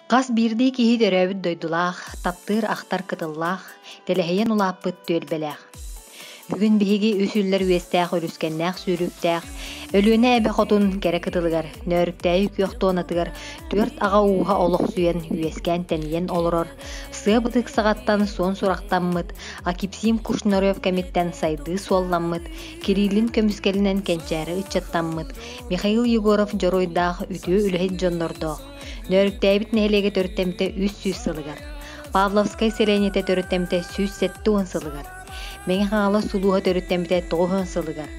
Хас биирдии киһи төрөөбүт дойдулаах, таптыыр-ахтар кытыллаах, тэлэһийэн улааппыт түөлбэлээх. Бүгүн биһиги үс үллэр үөстээх өрүскэннээх сүүрүктээх Өлүөнэ эбэ хотун кэрэ кытылыгар, Нөөрүктээйи күөх туонатыгар түөрт аҕа ууһа олохсуйан үөскээн-тэнийэн олорор, сыа бытык саҕаттан суон сурахтаммыт, Акипсим Кушнарев кэмиттэн сайдыы суолламмыт, Кириллин көмүскэлинэн кэнчээри ыччаттаммыт, Михаил Егоров дьоруойдаах үтүө үлэһит дьоннордоох, Нөөрүктээбит нэһилиэгэ төрүттэммитэ 300 сылыгар, Павловскай сэлиэнньэтэ төрүттэммитэ 170 сылыгар, Мэҥэ Хаҥалас улууһа төрүттэммитэ 90 сылыгар,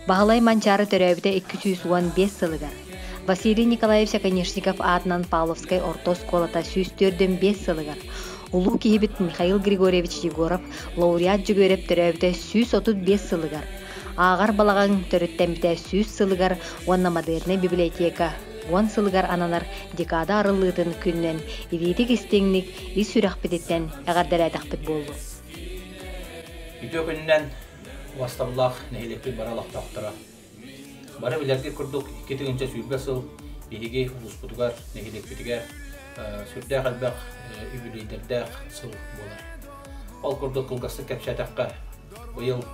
Баһылай Манчаары төрөөбүтэ 215 сылыгар, Василий Николаевич Оконешников аатынан Павловскай орто оскуолата 145 сылыгар, улуу киһибит Михаил Григорьевич Егоров лауреат Дьөгүөрэп төрөөбүтэ 135 сылыгар, Ааҕар балаҕан төрүттэммитэ 100 сылыгар уонна модернай библиотека уон сылыгар ананар декада арыллыытын күнүнэн итиитик-истиҥник ис сүрэхпититтэн эҕэрдэлээтэхпит буоллун. Үтүө күнүнэн убастабыллаах нэһилиэкпит бары олохтоохторо. Бары билэргит курдук 2020 сыл биһиги улууспутугар, нэһилиэкпитигэр сүрдээх элбэх үбүлүөйдэрдээх сыл буолар. Ол курдук кылгастык кэпсээтэххэ, быйыл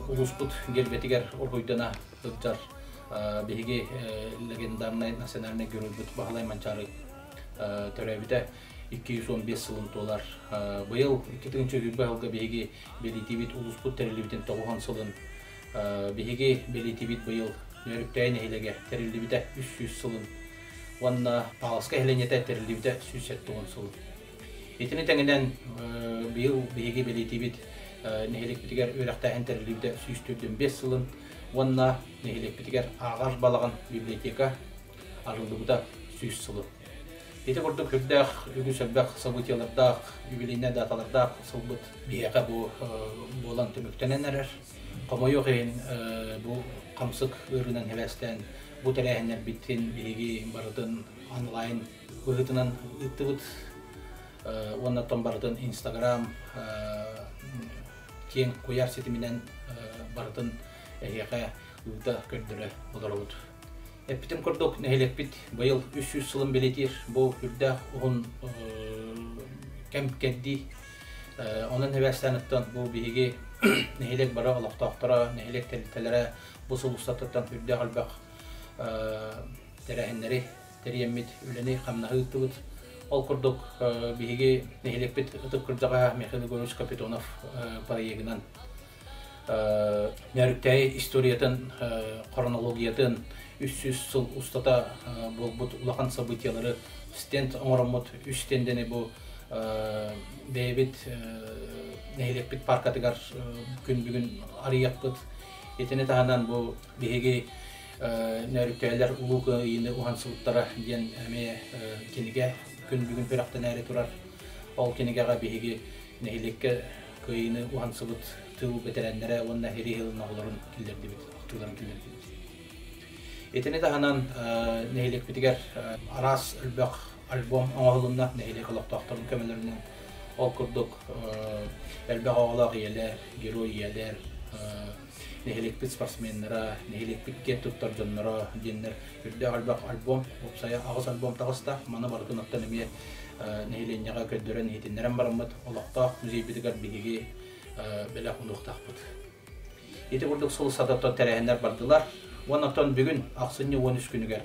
улууспут гербэтигэр уруһуйдана сылдьар биһиги легендарнай национальнай геройбут Баһылай Манчаары төрөөбүтэ 215 сылын туолар. Быйыл 2020 сылга биһиги бэлиэтиибит улууспут тэриллибитин 90 сылын биһиги бэлиэтиибит быйыл Нөөрүктээйи нэһилиэгэ тэриллибитэ 300 сылын уонна Павловскай нэһилиэнньэтэ тэриллибитэ 170 сылын. Итини тэҥинэн быйыл биһиги бэлиэтиибит нэһилиэкпитигэр үөрэхтээһин тэриллибитэ 145 сылын уонна нэһилиэкпитигэр ааҕар балаҕан библиотека арыллыбыта 100 сылын. Ити курдук үрдээх үгүс элбэх событиелардаах, юбилейнай даталардаах сылбыт биһиэхэ бу буолан түмүктэнэн эрэр. Хомойуох иһин бу хамсык ыарыынан сибээстээн бу тэрээһиннэрбитин биһиги барытын онлайн быһыытынан ыыттыбыт уонна оттон барытын Инстаграм киэҥ куйаар ситиминэн барытын эһиэхэ ыыта көрдөрө олоробут. Эппитим курдук, нэһилиэкпит быйыл 300 сылын бэлиэтиир бу үрдээх уһун кэм кэрдии. Онон сибээстээн оттон бу биһиги нэһилиэк бары олохтоохторо, нэһилиэк тэрилтэлэрэ бу сыл устатыттан үрдээх элбэх тэрээһиннэри тэрийэммит үлэни-хамнаһы ыыттыбыт. Ол курдук биһиги нэһилиэкпит ытык кырдьаҕаһа Михаил Егорович Капитонов проегынан Нөөрүктээйи историятын, хронологиятын 300 сыл устата буолбут улахан событиелары стенд оҥороммут үс стендэни бу бэйэбит нэһилиэкпит паркатыгар күн бүгүн арыйыахпыт. Итини таһынан бу биһиги Нөөрүктээлэр Улуу Кыайыыны уһансыбыттара диэн эмиэ кинигэ күн бүгүн күрэхтэнээри турар. Ол кинигэҕэ биһиги нэһилиэккэ Кыайыыны уһансыбыт тыыл бэтэрээннэрэ уонна сэрии сылын оҕолорун киллэрдибит, ахтыыларын киллэрдибит. Итини таһынан нэһилиэкпитигэр араас элбэх альбом оҥоһулунна нэһилиэк олохтоохторун көмөлөрүнэн. Ол курдук элбэх оҕолоох ийэлэр, герой ийэлэр, нэһилиэкпит спортсменнара, нэһилиэкпит киэн туттар дьонноро диэннэр үрдээх элбэх альбом, уопсайа аҕыс альбом таҕыста. Маны барытын оттон эмиэ нэһилиэнньэҕэ көрдөрөн иһитиннэрэн бараммыт олохтоох музейбытыгар биһиги бэлэх уунуохтаахпыт. Ити курдук сыл устата тэрээһиннэр бардылар. Уонна оттон бүгүн ахсынньы 13 күнүгэр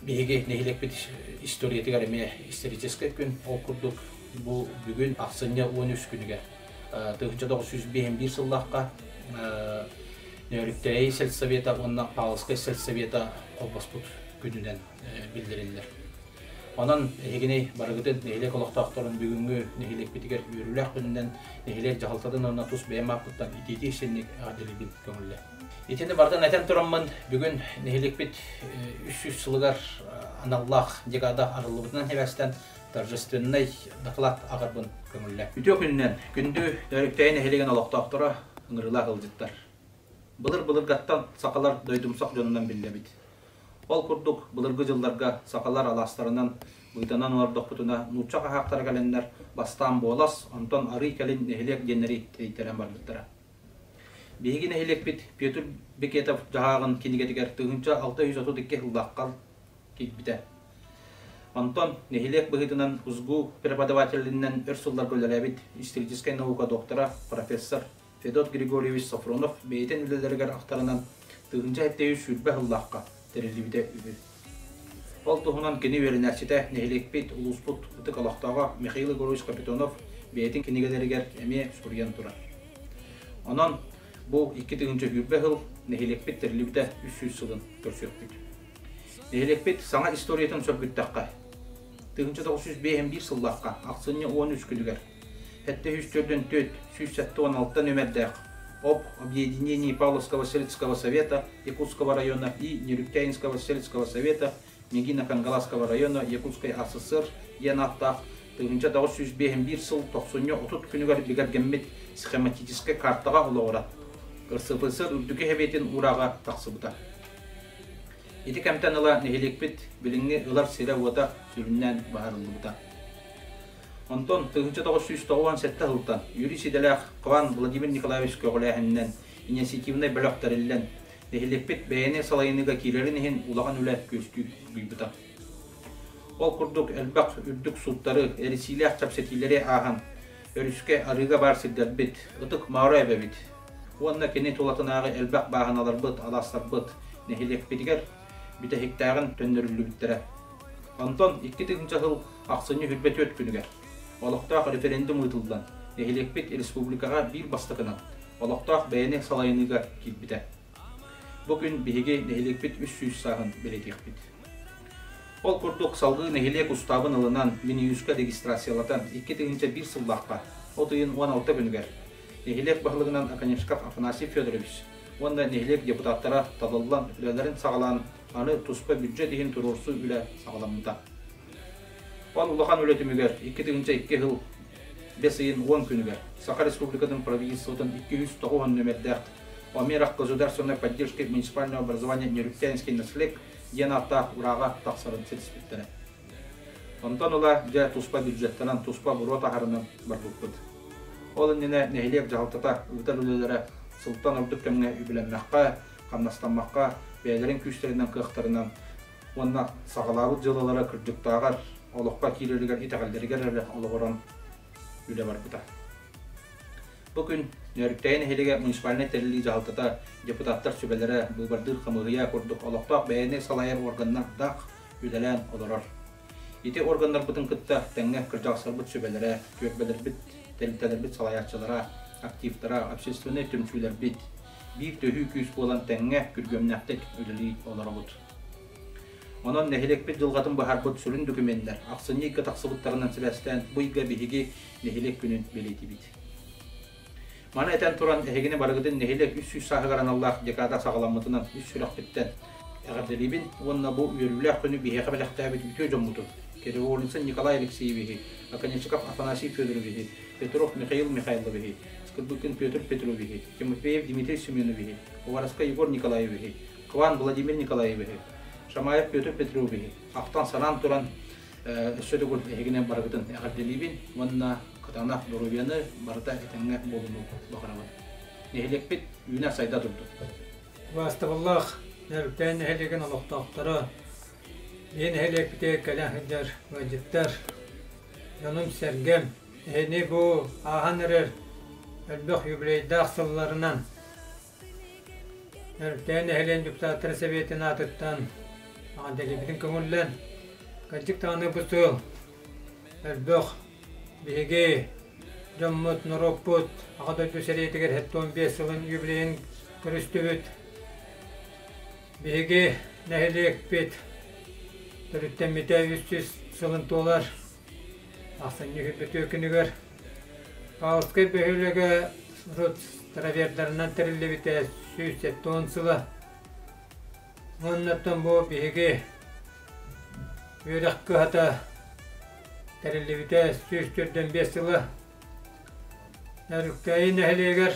биһиги нэһилиэкпит историятыгар эмиэ историческай күн. Ол курдук бу бүгүн ахсынньы 13 күнүгэр 1951 сыллаахха Нөөрүктээйи сельсовета уонна Павловскай сельсовета холбоспут күнүнэн биллэриллэр. Онон эһигини барыгытын нэһилиэк олохтоохторун бүгүҥҥү нэһилиэкпитигэр үөрүүлээх күнүнэн нэһилиэк дьаһалтатын уонна тус бэйэм ааппыттан итиитии синник эҕэрдэлиибин көҥүллэ. Итини барытын этэн тураммын бүгүн нэһилиэкпит 300 сылыгар аналлаах декада арыллыбытынан сибээстээн торжественнай доклад аҕарбын көҥүллэ. Үтүө күнүнэн күндү Нөөрүктэйи нэһилиэгин олохтоохторо, ыҥырыылаах ыалдьыттар. Былыр-былыргаттан сахалар дойдумсах дьонунан биллэбит. Ол курдук былыргы дьылларга сахалар алаастарынан быытанан олордохпутуна нуучча хаһаактара кэлэннэр бастаан буолас, онтон арыый кэлин нэһилиэк диэннэри тэрийтэрэн барбыттара. Биһиги нэһилиэкпит Петр Бекетов дьаһааҕын кинигэтигэр 1632 сыллаахха киирбитэ. Онтон нэһилиэк быһыытынан УСГУ преподавателинэн өр сылларга үлэлээбит историческай наука доктора, профессор Федот Григорьевич Софронов бэйэтин үлэлэригэр ахтарынан 1720 сыллаахха тэриллибитэ үһү. Ол туһунан кини үөрэнээччитэ, нэһилиэкпит, улууспут ытык олохтооҕо Михаил Егорович Капитонов бэйэтин кинигэлэригэр эмиэ суруйан турар. Онон бу 2020 сыл нэһилиэкпит тэриллибитэ 300 сылын көрсүөхпүт. Нэһилиэкпит саҥа историятын сөргүттэххэ, 1951 сыллаахха ахсынньы 13 күнүгэр 744 176 нүмердээх об объединении Павловского сельского совета Якутского района и Нерюктяинского сельского совета Мегино-Кангаласского района Якутской АССР диэн ааттаах 1951 сыл тохсунньу 30 күнүгэр бигэргэммит схематическай картаҕа олоҕуран РСФСР Үрдүкү Сэбиэтин уурааҕа тахсыбыта. Ити кэмтэн ыла нэһилиэкпит билиҥҥи ылар сирэ-уота сүрүннээн быһаарыллыбыта. Онтон 1997 сылтан юрист идэлээх Хван Владимир Николаевич көҕүлээһининэн инициативнай бөлөх тэриллэн, нэһилиэкпит бэйэни салайыныыга киирэрин иһин улахан үлэ күөстүү оргуйбута. Ол курдук элбэх үрдүк сууттары, эрисиилээх кэпсэтиилэри ааһан, өрүскэ арыыга баар сирдэрбит, Ытык Мооро эбэбит уонна кини тулатынааҕы элбэх бааһыналарбыт, алаастарбыт нэһилиэкпитигэр бүтэһиктээҕин төннөрүллүбүттэрэ. Онтон 2000 сыл ахсынньы 24 күнүгэр олохтоох референдум ыытыллан, нэһилиэкпит республикаҕа биир бастакынан олохтоох бэйэни салайыныыга киирбитэ. Бу күн биһиги нэһилиэкпит 300 сааһын бэлиэтиэхпит. Ол курдук салгыы нэһилиэк устаабын ылынан Минюстка регистрациялатан 2001 сыллаахха от ыйын 16 күнүгэр нэһилиэк баһылыгынан Оконешков Афанасий Федорович уонна нэһилиэк депутаттара талыллан үлэлэрин саҕалаан аны туспа бюджет иһин туруорсуу үлэ саҕаламмыта. Ол улахан үлэ түмүгэр 2002 сыл бэс ыйын 10 күнүгэр Саха Республикатын правительствотын 290 нүмердээх о мерах государственной поддержки муниципального образования Нерюктянский наслег диэн ааттаах урааҕа тахсарын ситиспиттэрэ. Онтон ыла дьэ туспа бюджеттанан, туспа буруо таһарынан барбыппыт. Ол иннинэ нэһилиэк дьаһалтата ыытар үлэлэрэ сылтан ордук кэмҥэ үбүлэммэххэ, хамнастаммакка, бэйэлэрин күүстэринэн кыахтарынан уонна саҕалаабыт дьыалалара кырдьыктааҕар олоххо киирэригэр итэҕэллэригэр эрэ олоҕуран үлэ барбыта. Бу күн Нөөрүктэйи нэһилиэгэ муниципальнай тэриллии дьаһалтата, депутаттар сүбэлэрэ, быыбардыыр хамыыһыйа курдук олохтоох бэйэни салайар органнардаах үлэлээн олорор. Ити органнарбытын кытта тэҥҥэ кырдьаҕастарбыт сүбэлэрэ, түөлбэлэрбит, тэрилтэлэрбит салайааччылара, активтара, общественнай түмсүүлэрбит биир төһүү күүс буолан тэҥҥэ күргүөмнээхтик үлэлии олоробут. Онон нэһилиэкпит дьылҕатын быһаарбыт сүрүн докумуоннар ахсынньы ыйга тахсыбыттарынан сибээстээн бу ыйга биһиги нэһилиэк күнүн бэлиэтиибит. Маны этэн туран, эһигини барыгытын нэһилиэк 300 сааһыгар аналлаах декада саҕаламмытынан үс сүрэхпиттэн эҕэрдэлиибин уонна бу үөрүүлээх күнү биһиэхэ бэлэхтээбит үтүө дьоммутун Криволинцев Николай Алексеевиһи, Оконешников Афанасий Федоровиһи, Петров Михаил Михайловиһи, Скрыбыкин Петр Петровиһи, Тимофеев Дмитрий Семеновиһи, Уваровскай Егор Николаевиһи, Кван Владимир Николаевиһы, Шамаев Петр Петровиһы ахтан-санаан туран өссө төгүл эһигинэн барыгытын эҕэрдэлиибин уонна кытаанах доруобуйаны барыта этэҥҥэ буолууну баҕарабын. Нэһилиэкпит үүнэ-сайда турдун. Убаастабыллаах Нөрүктээн нэһилиэгин олохтоохторо, биһи нэһилиэкпитигэр кэлэн сылдьар ыалдьыттар, дьонум-сэргэм, эһини бу ааһан эрэр элбэх юбилейдаах сылларынан Нөрүктээн нэһилиэн депутаттарын сэбиэтин аатыттан эҕэрдэлиибитин көҥүллэн, кырдьык даҕаны бу сыл элбэх биһиги дьоммут, норуоппут Аҕа дойду сэриитигэр 75 сылын юбилейын көрүстүбүт. Биһиги нэһилиэкпит төрүттэммитэ 300 сылын туолар. Ахсынньы үһү күнүгэр Павловскай бөһүөлэгэ урут старовердарынан тэриллибитэ 170 сыла. Уоннаттан бу биһиги үөрэх кыһата тэриллибитэ 145 сыла. Нөрүктээйи нэһилиэгэр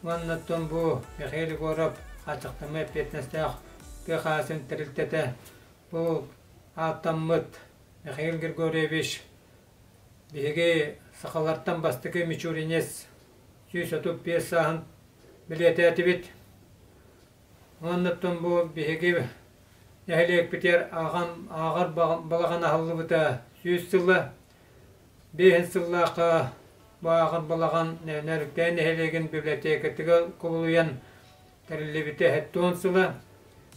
уоннаттан бу Михаил Егоров хааччахтаммыт эппиэтинэстээх тыа хаһаайыстыбатын тэрилтэтэ бу ааттаммыт Михаил Григорьевич биһиги сахалартан бастакы мичуринец 135 сааһын бэлиэтээтибит. Уоннаттан бу биһиги Нэһилиэкпитигэр ааҕар балаҕан аһыллыбыта 100 сыла. Биэһин сыллаахха бу ааҕар балаҕан Нөрүктээн нэһилиэгин библиотекатыгар кубулуйан тэриллибитэ 70 сыла.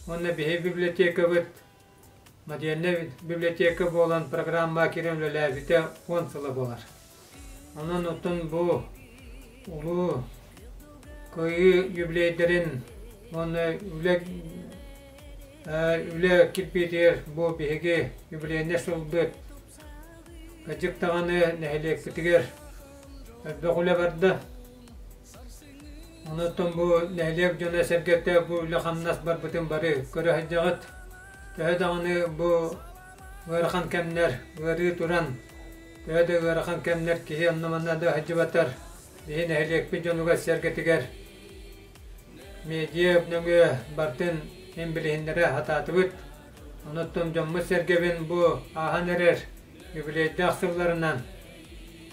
Уонна биһи библиотекабыт модельнай библиотека буолан программа киирэн үлэлээбитэ 10 сыла буолар. Онон оттон бу улуу Кыайыы юбилейдэрин уонна үлэ үлэ кирбиитигэр бу биһиги юбилейнай сылбыт кырдьык даҕаны нэһилиэкпитигэр элбэх үлэ барда. Онон бу нэһилиэк дьоно-сэргэтэ бу үлэ-хамнас барбытын бары көрө сылдьаҕыт. Төһө даҕаны бу ыарахан кэмнэр ыарыы туран, төһө да ыарахан кэмнэр киһи онно-манна да сылдьыбатар, биһи нэһилиэкпит дьонугар-сэргэтигэр медиа нөҥүө бартын мин билиһиннэрэ сатаатыбыт. Онуттан дьоммут-сэргэбин бу ааһан эрэр юбилейдаах сылларынан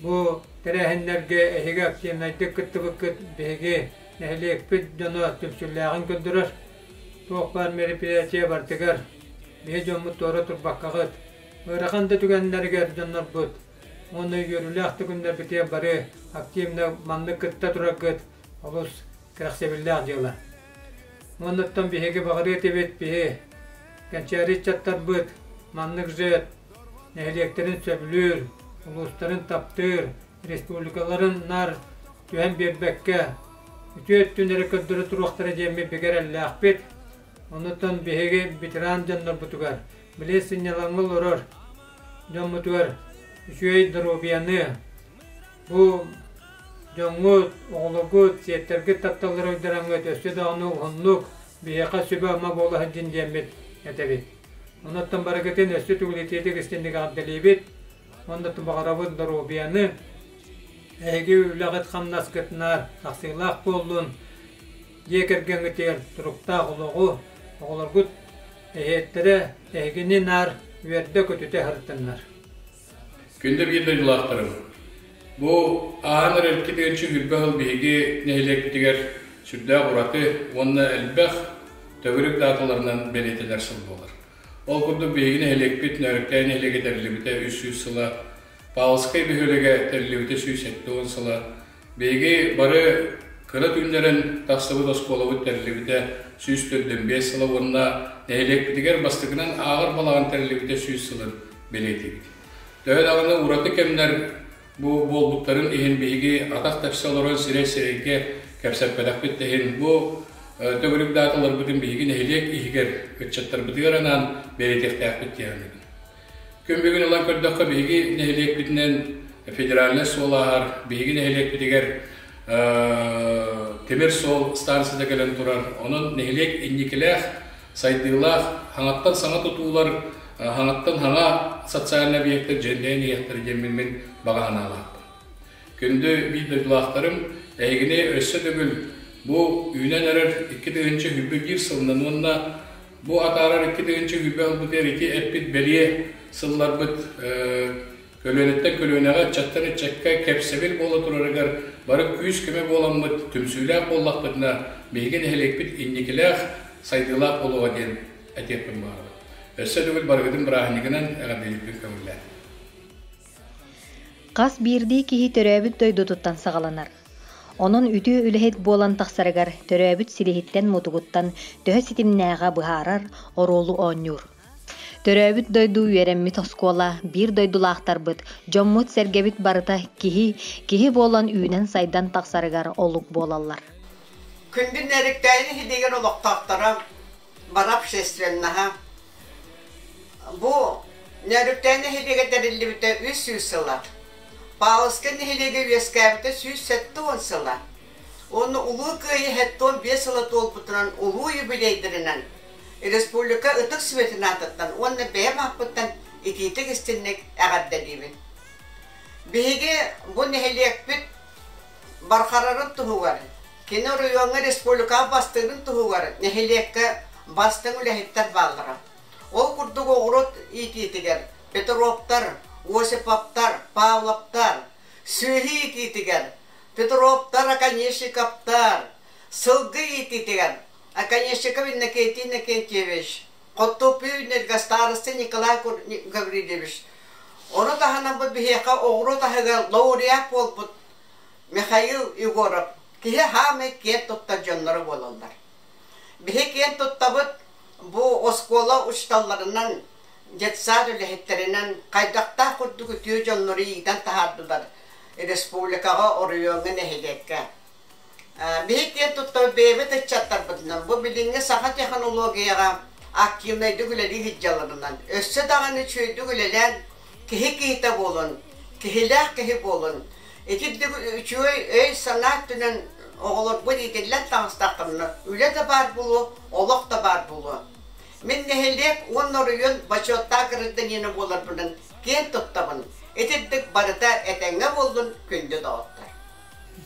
бу тэрээһиннэргэ эһиги активнайдык кыттыбыккыт биһиги нэһилиэкпит дьоно түмсүүлээҕин көрдөрөр. Туох баар мероприятие барытыгар биһи дьоммут туора турбаккаҕыт, ыарахан да түгэннэригэр дьоннорбут уонна үөрүүлээх да күннэрбитигэр бары активно маннык кытта тураргыт олус кэрэхсэбиллээх дьыала. Уоннаттан биһиги баҕарыа этибит биһи кэнчээри ыччаттарбыт маннык же нэһилиэктэрин сөбүлүүр, улуустарын таптыыр, республикаларын наар түһэн биэрбэккэ үтүө өттүн эрэ көрдөрө туруохтара диэммит бигэ эрэллээхпит. Онуттан биһиги ветеран дьоннорбутугар, били сынньалаҥҥа олорор дьоммутугар үчүгэй доруобуйаны, бу дьоҥҥут, оҕолоргут, сиэттэргит тапталлара уйдараҥҥыт өссө даҕаны уһуннук биһиэхэ сүбэ-ама буола сылдьын диэммит этэбит. Онуттан барыгытын өссө түгүлэтиэтик истинник эҕэрдэлиибит уонна баҕарабыт доруобуйаны, эһиги үлэҕит-хамнаскытынаар тахсыылаах буоллун, дьиэ кэргэҥҥитигэр туруктаах олоҕу, оҕолоргут эһиэттэрэ эһигини наар үөрдэ-көтүтэ сырыттыннар. Күндү биир дойдулаахтарым, бу ааһан эрэр 2 сүүрбэ сыл биһиги нэһилиэкпитигэр сүрдээх ураты уонна элбэх төгүрүк дааталарынан бэлиэтэнэр сыл буолар. Ол курдук биһиги нэһилиэкпит Нөөрүктээн нэһилиэгэ тэриллибитэ 300 сыла, Павловскай бөһүөлэгэ тэриллибитэ 170 сыла, биһиги бары кыра түүннэрин тахсыбыт оскуолабыт тэриллибитэ 145 сыла уонна нэһилиэкпитигэр бастакынан ааҕар балаҕан тэриллибитэ 100 сылын бэлиэтиибит. Төһө даҕаны ураты кэмнэр бу буолбуттарын иһин биһиги атах тэпсэ олорон сирэй-сирэйгэ кэпсэппэтэхпит да иһин бу төгүрүк дааталарбытын биһиги нэһилиэк иһигэр ыччаттарбытыгар анаан бэлиэтиэхтээхпит диэн Күн бүгүн ылан көрдөххө, биһиги нэһилиэкпитинэн федеральнай суол ааһар, биһиги нэһилиэкпитигэр тимир суол станцията кэлэн турар. Онон нэһилиэк инникилээх, сайдыылаах, хаҥаттан саҥа тутуулар, хаҥаттан хаҥа социальнай объектар дьэндэйэн иһиэхтэрэ диэммин мин баҕа санаалаахпын. Күндү биир дойдулаахтарым, эһигини өссө төгүл бу үүнэн эрэр 2021 сылынан уонна бу атаарар 2020 ылбытыгар ити эппит бэлиэ сылларбыт көлүөнэттэн көлүөнэҕэ, ыччаттан ыччакка кэпсэбил буола турарыгар бары күүс-көмө буоламмыт, түмсүүлээх буоллахпытына, биһиги нэһилиэкпит инникилээх, сайдыылаах буолуоҕа диэн этиэхпин баҕарабын. Өссө төгүл барыгытын бырааһынньыгынан эҕэрдэлиирбин көҥүллээн. Хас биирдии киһи төрөөбүт дойдутуттан саҕаланар. Онон үтүө үлэһит буолан тахсарыгар төрөөбүт силиһиттэн-мутугуттан төһө ситимнээҕэ быһаарар оруолу оонньуур. Төрөөбүт дойду үөрэммит оскуола, биир дойдулаахтарбыт, дьоммут-сэргэбит барыта киһи, киһи буолан үүнэн-сайдан тахсарыгар олук буолаллар. Күндү Нэриктэйин иһидигэр олохтоохторо бары общественноһа Бу Нөөрүктээн нэһилиэгэ тэриллибитэ 300 сыла. Павловскай нэһилиэгэ үөскээбитэ 170 сыла. Уонна Улуу Кыайыы 75 сыла туолбутунан улуу юбилейдэринэн республика Ытык Сүбэтин аатыттан уонна бэйэм ааппыттан итиитик истинник эҕэрдэлиибин. Биһиги бу нэһилиэкпит бархарарын туһугар, кини оройуоҥҥа республикаҕа бастыырын туһугар нэһилиэккэ бастыҥ үлэһиттэр бааллара. Ол курдук оҕуруот иитиитигэр Петровтар, Осиповтар, Павловтар, сүөһү иитиитигэр Петровтар, Оконешниковтар, сылгы иитиитигэр Оконешников Иннокентий Иннокентьевич. Хортуоппуйу үүннэргэ староста Николай Гаврильевич. Ону таһынан бу биһиэхэ оҕуруот аһыгар лауреат буолбут Михаил Егоров киһи хаамай киэн туттар дьонноро буолаллар. Биһи киэн туттабыт бу оскуола учууталларынан, детсад үлэһиттэринэн хайдахтаах курдук үтүө дьоннору иитэн таһаардылар республикаҕа, оройуоҥҥа, нэһилиэккэ. Биһи киэн туттабыт бэйэбит ыччаттарбытынан бу билиҥҥи саха технологияҕа активнайдык үлэлии сылдьалларынан, өссө даҕаны үчүгэйдик үлэлээн киһи киһитэ буолун, киһилээх киһи буолун, итирдик үчүгэй өй-санаа өттүнэн оҕолорбут иитиллэн таҕыстахтарына үлэ да баар буолуо, олох да баар буолуо. Мин нэһилиэк уонна оройуон бочуоттаах гражданина буоларбынан киэн туттабын. Итирдик барыта этэҥҥэ буоллун, күндү доҕоттор.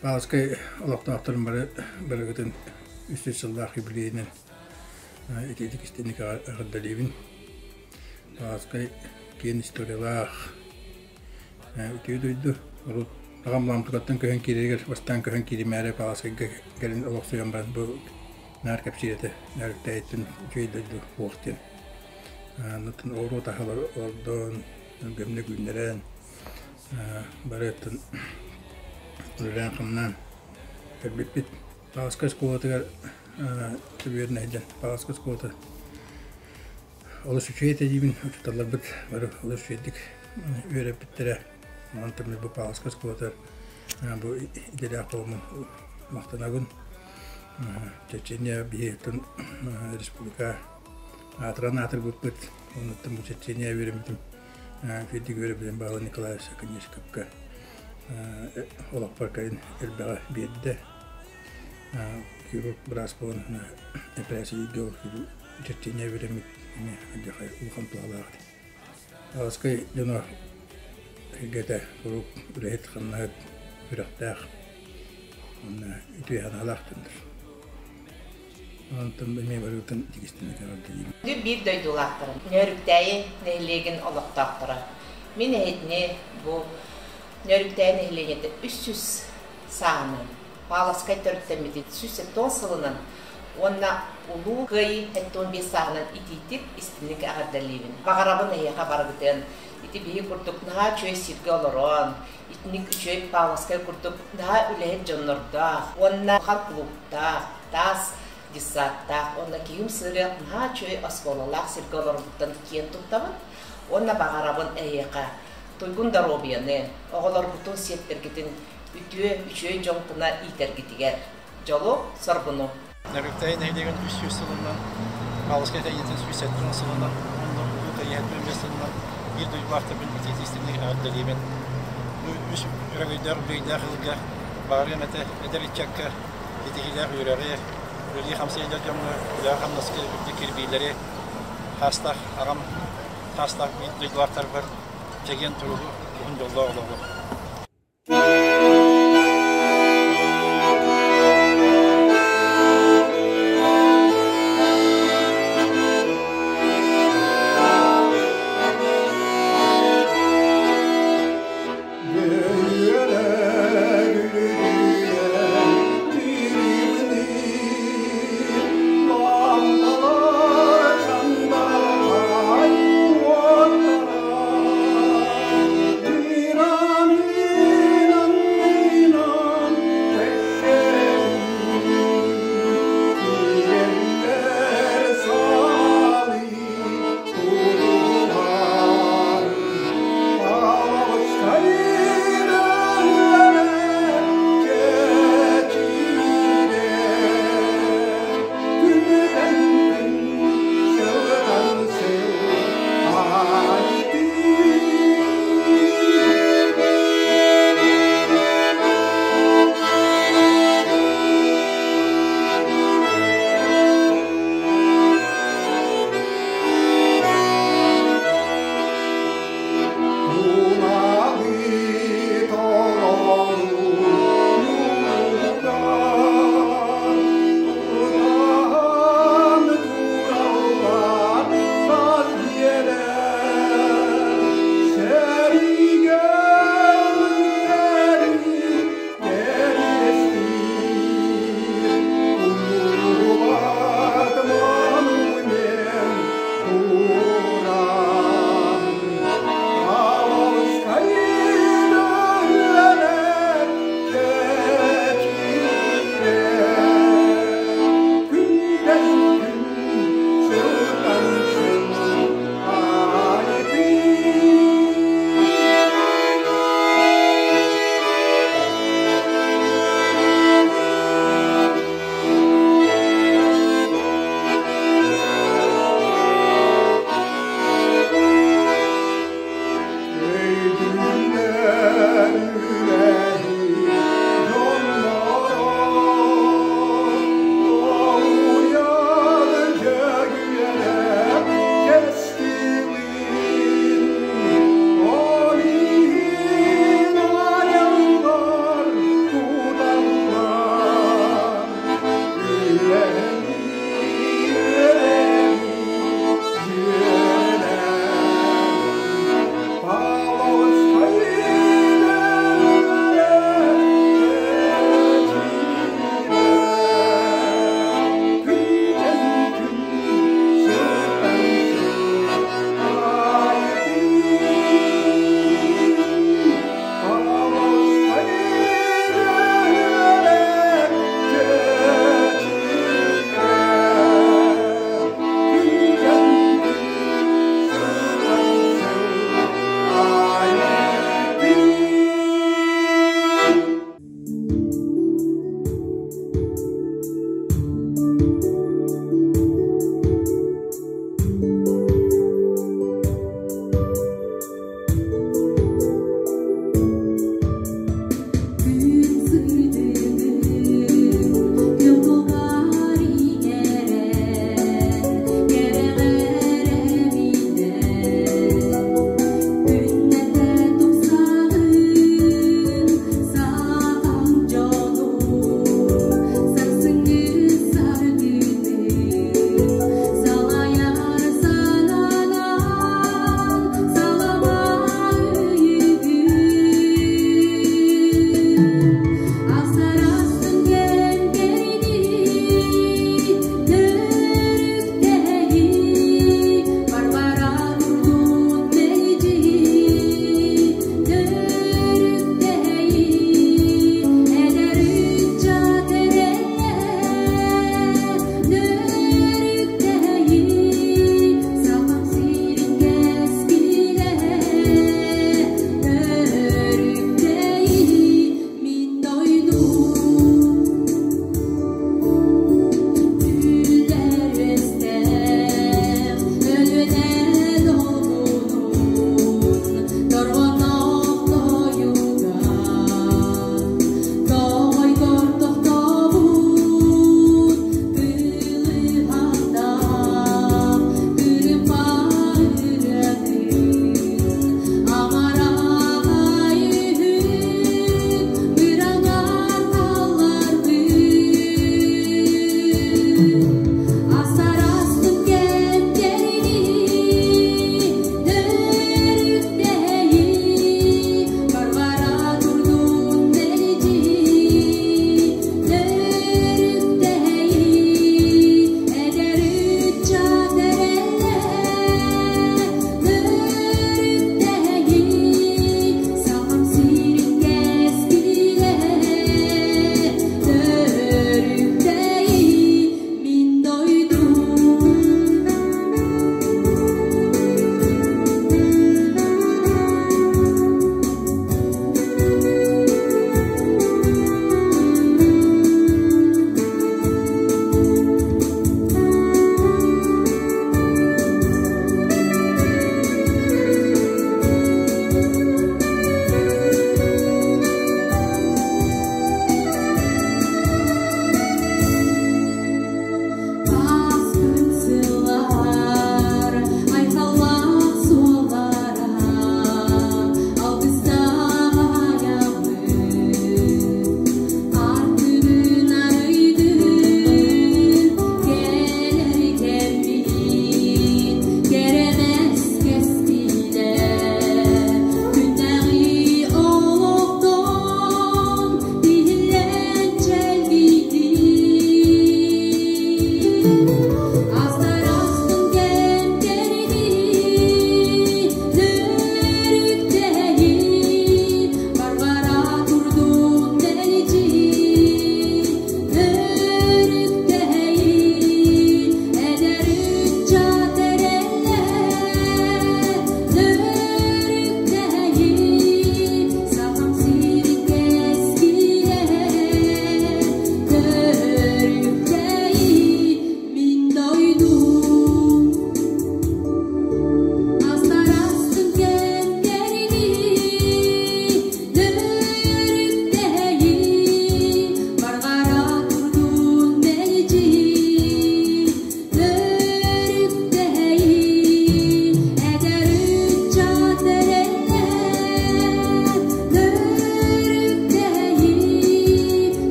Павловскай олохтоохторун бары барыгытын 300 сыллаах юбилейинэн итиитик истинник эҕэрдэлиибин. Павловскай киэн историялаах үтүө дойду. Урут аҕам Ламтукаттан көһөн киирэригэр бастаан көһөн кииримээри Павловскайга кэлин олохсуйан баран бу наар кэпсиир этэ. Нөөрүктээйиттэн үчүгэй дойду суох диэн. Онтон оҕуруот аһылар олордон, өлгөмнүк үүннэрэн Барыттан үлэлээн-хамнаан кэлбиппит. Павловскай оскуолатыгар үөрэнэ сылдьан Павловскай оскуолата олус үчүгэй этэ диибин. Учууталларбыт бары олус үчүгэйдик үөрэппиттэрэ. Онтон бу Павловскай оскуолатыгар бу идэлээх буоламмын махтанабын. Чечения биһиги республика аатыран аатырбыппыт. Оннуттан бу Чечения үөрэммитим Федя Григорьевич Павел Николаевич Оконешниковка олохпор кэлин элбэҕи биэрдэ. Хирург быраас буолан эпэрээссийэлииргэ чэрчиэнньэ үөрэммит эмиэ алдьархай улахан туһалаах этэ. Аҕыскай дьоно эйгэтэ куруук үлэһит, хамнаһыт, сүрэхтээх уонна үтүө санаалаах дьоннор. Онтон эмиэ барыгытын тигистин эҕэрдэлиибин. Биир дойдулаахтарым, Нөөрүктээйи нэһилиэгин олохтоохторо. Мин эһитини бу Нөөрүктээйи нэһилиэнньэтэ 300 сааһынан, Павловскай төрүттэммитин 170 сылынан уонна Улуу Кыайыы 75 сааһынан итиитик, истинник эҕэрдэлиибин. Баҕарабын эһиэхэ барыгытын ити биһи курдук наһаа үчүгэй сиргэ олорон, итинник үчүгэй Павловскай курдук наһаа үлэһит дьоннордоох уонна улахан клубтаах, таас детсадтаах уонна киһим сыырыах наһаа үчүгэй оскуолалаах сиргэ олорбуттан киэн туттабын уонна баҕарабын эһиэхэ туйгун доруобуйаны, оҕолоргутун, сиэттэргитин үтүө, үчүгэй дьон гына иитэргитигэр дьолу, соргуну! Нөрүктэйин нэһилиэгин 300 сылынан, Павловскай тэйиитин 170 сылынан уонна Улуу Тэйиһэтин 5 сылынан биир дойдулаахтарбын итиитистинник эҕэрдэлиибин. Бу үс өрөгөйдөөх үбүлүөйдээх ыалга баҕарыам этэ эдэр ыччакка итиһиилээх үөрэҕи, үлэлии-хамсыы илэр дьоҥҥо үлэҕэ-хамнаска үрдүк кирбиилэри, хаастаах аҕам хаастаах биир дойдулаахтарбар чэгиэн туругу, уһун дьоллоох олоҕу. Лампалар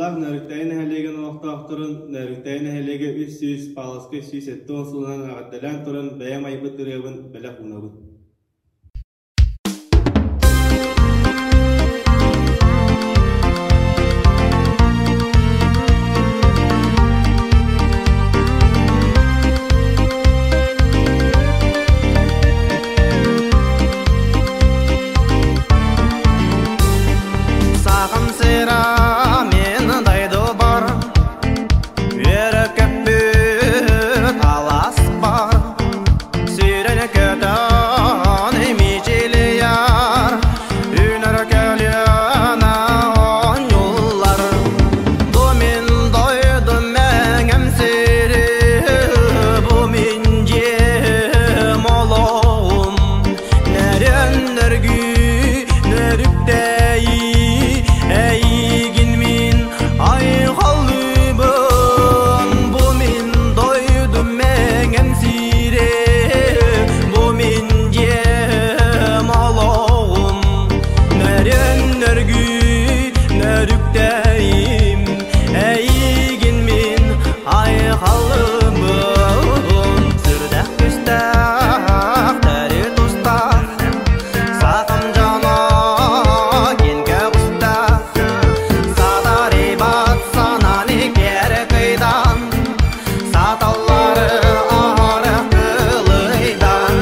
Ытыктабыллаах Нөөрүктээйи нэһилиэгин олохтоохторун Нөөрүктээйи нэһилиэгэ 300, Павловскай 170 сылынан эҕэрдэлээн туран бэйэм айбыт ырыабын бэлэх уунабын. Сахам сира мен дойду бар, Үөрэ көппүт алас бар, Сүүрэн көтөн мичилияр, Үнэр көлүөнэ оонньуулар. Бу мин дойдум мэҥэм сири, Бу мин дьиэм олоҕум, Нөрөн нөргүй нөрүктэйи, Эйигин мин айхаллыыбын. Бу мин дойдум мэҥэм сири, Бу мин дьиэм олоҕум, Нөрөн нөргүй нөрүктэйим, Эйигин мин айхаллыыбын. Сүрдэх күстээх тэри тустаах, Сахам дьоно киэнгэ устаах, Сатарибат санааны кэрэ кыйдан, Саталлары аһары кылыйдан.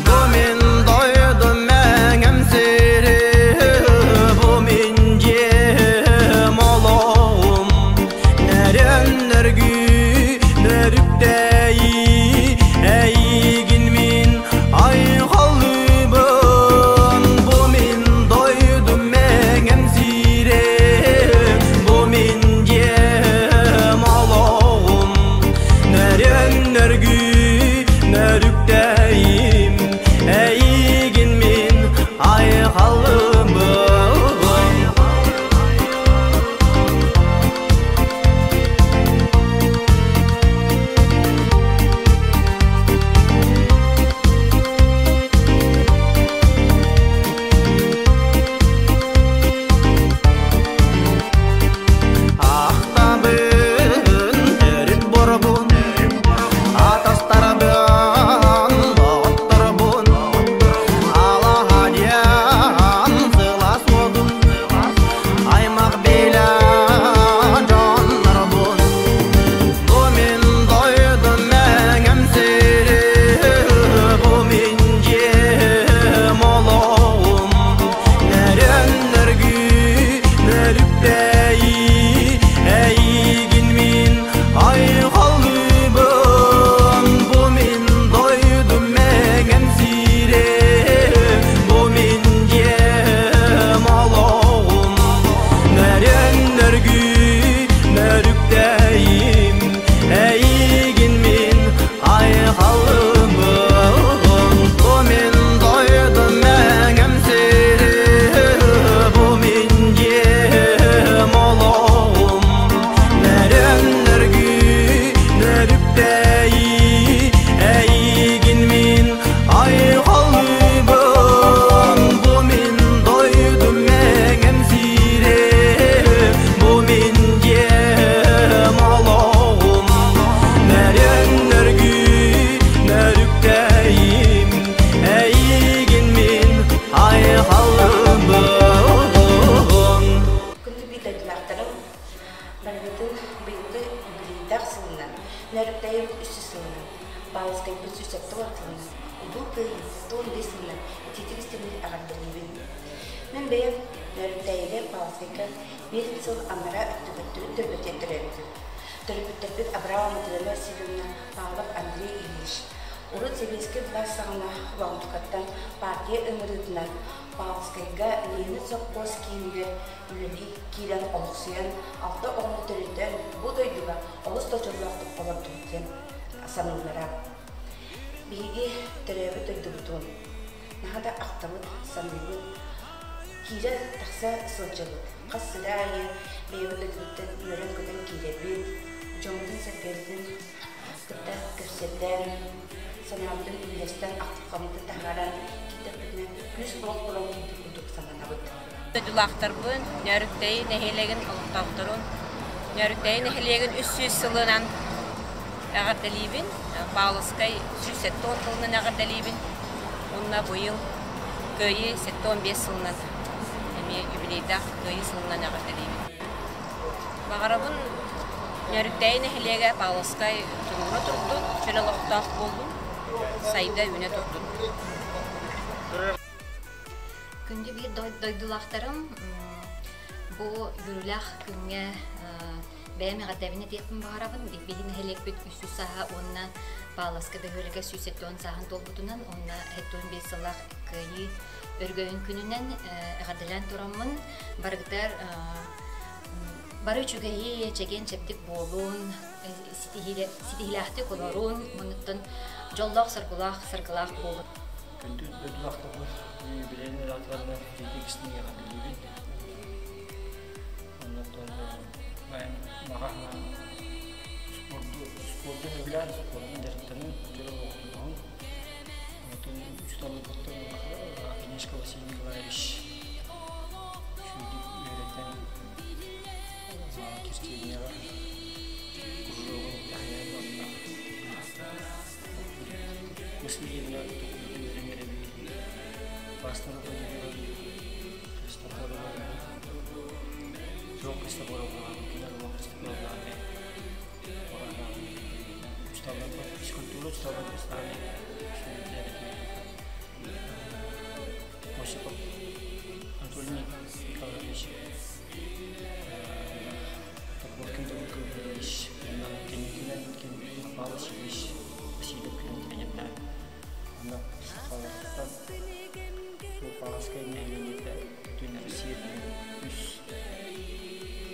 Бу мин дойдум мэҥэм сири, Бу мин дьиэм олоҕум, Нөрөн нөргүй нөрүктэйи, Эйигин мин айхаллыыбын. Бу мин дойдум мэҥэм сири, Бу мин дьиэм олоҕум, Нөрөн нөргүй нөрүктэйим, Эйигин мин айхаллыыбын. Ахтабын төрүт борбун, Атастарбын, доҕотторбун, Алаһа диэн сылаас уодун, Аймах билэ дьоннорбун. Бу мин дойдум мэҥэм сири, Бу мин дьиэм олоҕум, Нөрөн нөргүй нөрүктэйи, Эйигин мин айхаллыыбын. Бу мин дойдум мэҥэм сири, Бу мин дьиэм олоҕум, Нөрөн нөргүй нөрүктэйим, Эйигин мин айхаллыыбын. Бу мин дойдум мэҥэм сири, Бу мин дьиэм олоҕум, Нөрөн нөргүй нөрүктэйи, Эйигин мин айхаллыыбын. Бу мин дойдум мэҥэм сири, Бу мин дьиэм олоҕум, Нөрөн нөргүй нөрүктэйим, Эйигин мин айхаллыыбын. Күндү биир дойдулаахтарым, барыгытын быйылгы үбүлүйдээх сылынан, Нөрүктэйим 300 сылынан, Павловскайбыт 170 сылынан, Улуу Кыайыы 75 сылынан итиитик истиҥник эҕэрдэлиибин. Мин бэйэм Нөрүктэйигэ Павловскайга биир сыл анараа өттүгэр төрүт төрбөтүгэр төрөөбүтүм. Төрөппүттэрбит Абрамова Матрена Васильевна, Павлов Андрей Ильич. Урут сэбиэскэй былаас саҕана Лоҥтукаттан партия ыҥырыытынан Павловскайга Ленин сопхуос киинигэр үлэлии киирэн олохсуйан, алта оҕону төрөтөн, бу дойдуга олус да дьоллоохтук олордубут диэн саныыллара. Биһиги төрөөбүт дойдубутун наһаа да ахтабыт, саныыбыт, киирэ тахса сылдьабыт. Хас сыра аайы бэйэбит дойдубуттан үөрэн-көтөн киирэбит, дьоммутун-сэргэбитин кытта кэпсэтэн, санаабытын үллэстэн, ахтылҕаммытын таһааран киирдэхпитинэ күүс олох булан киирбит курдук сананабыт. Дойдулаахтарбын, Нөөрүктэйи нэһилиэгин олохтоохторун Нөөрүктээйи нэһилиэгин 300 сылынан эҕэрдэлиибин. Павловскай 170 сылынан эҕэрдэлиибин. Уонна быйыл Кыайыы 75 сылынан эмиэ юбилейдаах Кыайыы сылынан эҕэрдэлиибин. Баҕарабын Нөөрүктээйи нэһилиэгэ Павловскай туругура турдун, чөл олохтоох буоллун, сайда үүнэ турдун. Күндү биир дойдулаахтарым, бу үөрүүлээх күҥҥэ бэйэм эҕэрдэбин этиэхпин баҕарабын. Биһиги нэһилиэкпит 300 сааһа уонна Павловскай бөһүөлэгэ 170 сааһын туолбутунан уонна 75 сыллаах Кыайыы өргөйүн күнүнэн эҕэрдэлээн тураммын барыгытыгар бары үчүгэйи, чэгиэн-чэбдик буолун, ситиһиилээхтик олорун, муннуттан дьоллоох-соргулаах, саргылаах буолун. Күндү дойдулаахтарбыт билэн ыраатыларынан итии эҕэрдэлиибин. Оннуттан маҕа спорду спорду сөбүлээн спордун дьарыктанын, дьол олохтоһун. Онтон учууталларбыттан Книжка Василий Николаевич үчүгэйдик үөрэтэн Киртиэнньэҕэ кружогун таһыйан уонна Мыслиевна үөрэнэр эбит. Пастор Христофорова Суох Христофорова кинилэр олох Христофоровнааны физкультура учууталлар бастаан Осипов Анатолий Николаевич Торговкин Гаврилович кэнникинэн Павел Васильевич Васильев кэлэн тренердээн онно сахалартан Павловскай нэһилиэнньэтэ бүтүн Россия үс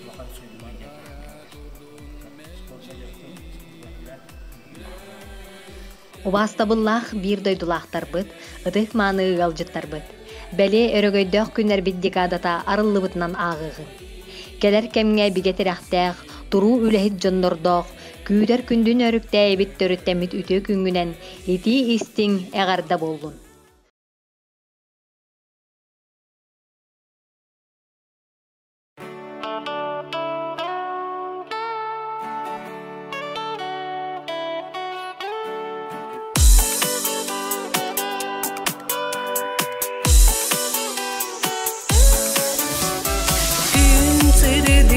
улахан судьума диэн Убаастабыллаах биир дойдулаахтарбыт, ытык-мааны ыалдьыттарбыт! Бэлиэ өрөгөйдөөх күннэрбит декадата арыллыбытынан ааҕыаҕыҥ. Кэлэр кэмҥэ бигэ тирэхтээх, туруу үлэһит дьоннордоох, күүтэр күндүн өрүктээйибит төрүттэммит үтүө күҥҥүнэн итии-истиҥ эҕэрдэ буоллун! Күн сырдыгар